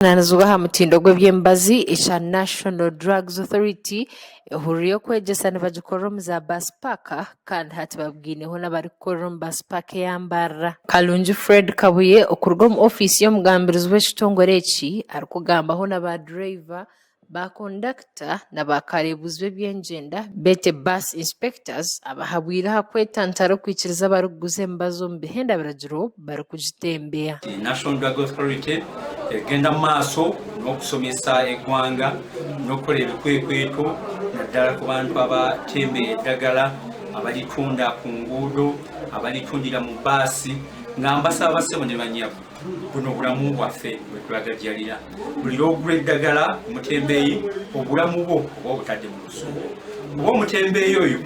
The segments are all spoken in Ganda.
Naanizibwa aha mutindo gw'eby'emibazi ekya National Drugs Authority ehururu y'okwegyesa nibagikorera omu za Bus Park kandi hati babwiineho n'abarikukorera omu Bus Park eya Mbarara. Kalungi Fred Kabuye okuruga omu ofiisi y'omugambirizi w'ekitongore eki arikugambaho na ba dureeva Ba kondakita na ba kareebuzi b'ebyengyenda beete bus inspectors abahabwire aha kwetantara okwikiriza abarikuguza emibazi omu bihenda biragiro barikugitembeya. National Drug Authority egenda mu maaso n'okusomesa eggwanga n'okukola ebikwekweto naddala ku bantu abatembeya eddagala, abalitunda ku nguudo, abalitundira mu bbaasi nga mbasaba bassebo ne bannyabo. Buno bulamu bwaffe bwe tulagajjalira. Buli lw'ogula eddagala ku mutembeeyi, obulamu bwo oba obutadde mu lusuubo. Kuba omutembeeyi oyo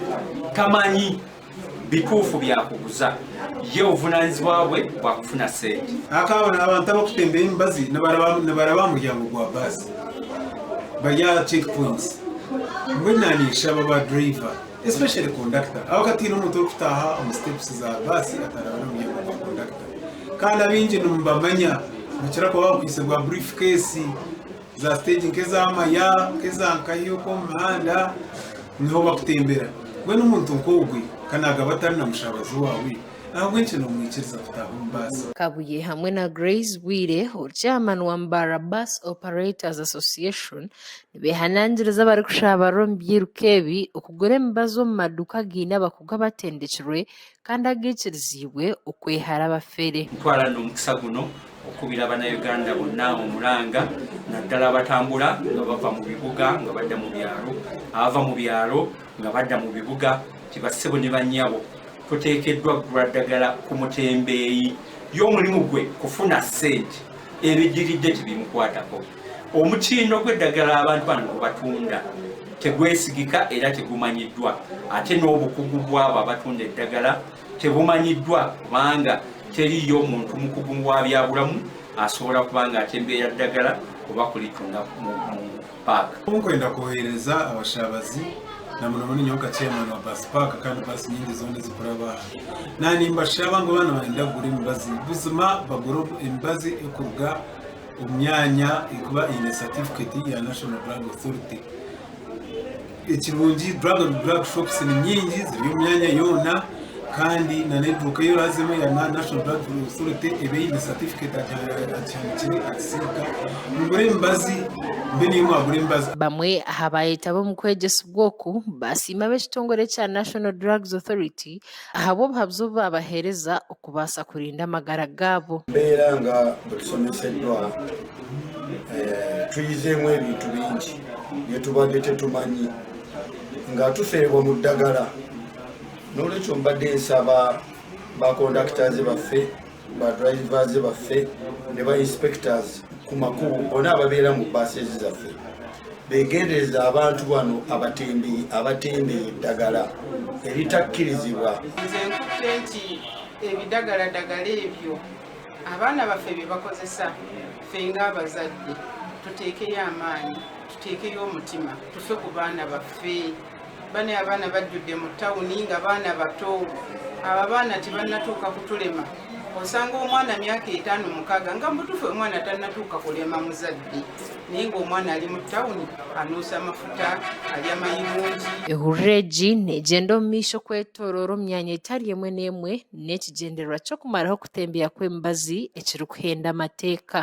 tamanyi bituufu byakuguza, ye obuvunaanyizibwa bwe bwa kufuna ssente. Akabona abantu abakutembeya emibazi nibaraba aha muryango gwa baasi bari aha check points. Mbwenu naanye nshaba ba driver especially conductor ahabw'okuba tihaine omuntu orikutaaha omu steps za baasi atarabire omu muryango gwa conductor. Kandi abaingi nimubamanya nibakira kuba bakwaitse bwa brief case za stage nk'eza Maya, nk'eza nkahi okwo omu mihanda niho bakutembera. Mbwenu omuntu nk'ogwe ka naagaba atari na mushabazi waawe, ahabw'enki noomwikiriza kutaaha omu baasi? Kabuye hamwe na Grace Bwire ori chairman wa Mbarara Bus Operators Association nibehanangiriza abarikushabarira omu byiruka ebi okugura emibazi omu maduuka againe abakugu abatendekirwe kandi agaikiriziibwe okwehara abafere. Ntwala n'omukisa guno okukubira Bannayuganda bonna omulanga naddala abatambula nga bava mu bibuga nga badda mu byalo, abava mu byalo nga badda mu bibuga nti bassebo ne bannyabo toteekeddwa kugula ddagala ku mutembeeyi. Ye omulimu gwe kufuna ssente, ebiddiridde tebimukwatako. Omutindo gw'eddagala abantu bano gwe batunda tegwesigika era tegumanyiddwa ate n'obukugu bw'abo abatunda eddagala tebumanyiddwa kubanga teriiyo muntu mukugu wa byabulamu asobola kuba nga atembeeya ddagala oba kulitunda mu paaka. Nkwenda kohereza abashabazi na muno muno nyowe nka chairman wa bus park kandi bus nyingi zoona ezikuraba aha na nimbashaba ngu abaana barenda kugura emibazi buzima bagure emibazi ekuruga omu myanya erikuba eine certificate ya National Drug Authority. Ekirungi drug shops ni nyingi ziri omu myanya yoona kandi na n'eduuka ei oraazemu eya National Drug Authority eba eine certificate agihanikire aha kisiika. Mugure emibazi mbe niyo mwagura emibazi. Bamwe aha baayetaba omu kwegyesibwa oku baasiima ab'ekitongore ekya National Drugs Authority ahabw'obuhabuzi obu baabaheereza okubaasa kurinda amagara gaabo. Embeera nga bwe tusomeseddwa tuyizeemu ebintu bingi bye tubadde tetumanyi nga tuferebwa mu ddagala. N'olwekyo mbadde nsaba ba conductors baffe, ba drivers baffe ne ba inspectors ku makubo bonna ababeera mu buses zaffe begendereza abantu bano abatembeyi abatembeya eddagala eritakkirizibwa. Nze nkutte nti ebidagaladagala ebyo abaana baffe bye bakozesa, ffe ng'abazadde tuteekeyo amaanyi, tuteekeyo omutima, tufe ku baana baffe. Bane abaana bajjudde mu tawuni nga baana bato, abo abaana tebannatuuka kutulema. Osanga omwana myaka 5 6 nga mubutuufu omwana tannatuuka kulema muzadde, naye ng'omwana ali mu tawuni anuusa amafuta, alya mayirungi. Ehururu egi neegyenda omu maisho kwetooroora omu myanya etari emwe n'emwe n'ekigyendererwa ky'okumaraho okutembeya kw'emibazi ekirikuhenda amateeka.